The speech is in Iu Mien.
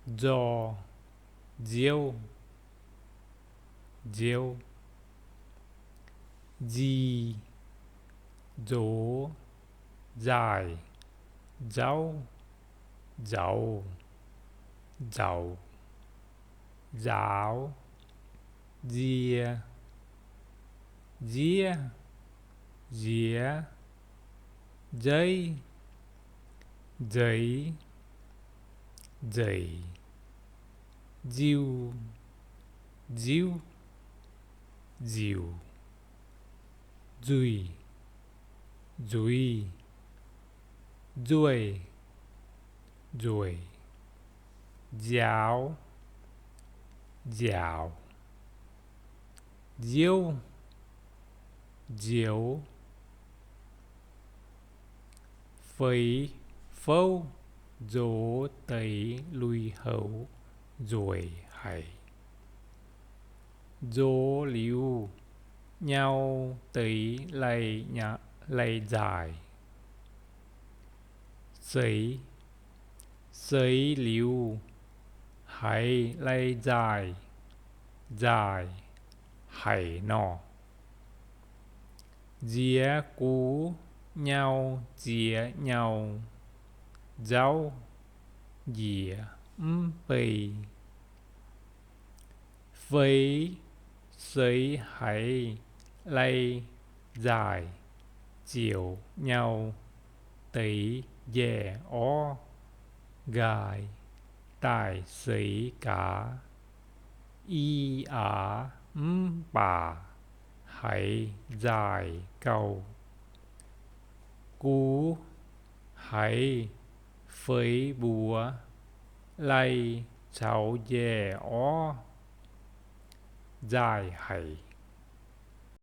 Nzor, nziouv, nziouv. Nzi, nzox, nzaaih, nzauv, nzauz, nzauz. Nzaaux, nzie, nziev, nziex. Nzeiv, nzeix, nzeic. Nziu, nziuv, nziuc. Nzuih, nzuiz, nzueih, nzueic. Nziaaux, nziaaux. Nziouv, nzioux. Feix fouv nzox deix lui-houx nzueic haic. Nzox liuz nyau deix lai, lai nzaaih. Seix, seix liuz haiz lai nzaaih, nzaaih haic nor. Nziex gux nyau ziex nyau, nzauv njiec mv bei. Feix seix haiz lai nzaaih ziouc nyau deix njaih orv nqaai daaih seix gaax. I aax mv baac haiz nzaaih gauh. Gux haiz feix mbuox lai caux njaih orv nzaaih haic.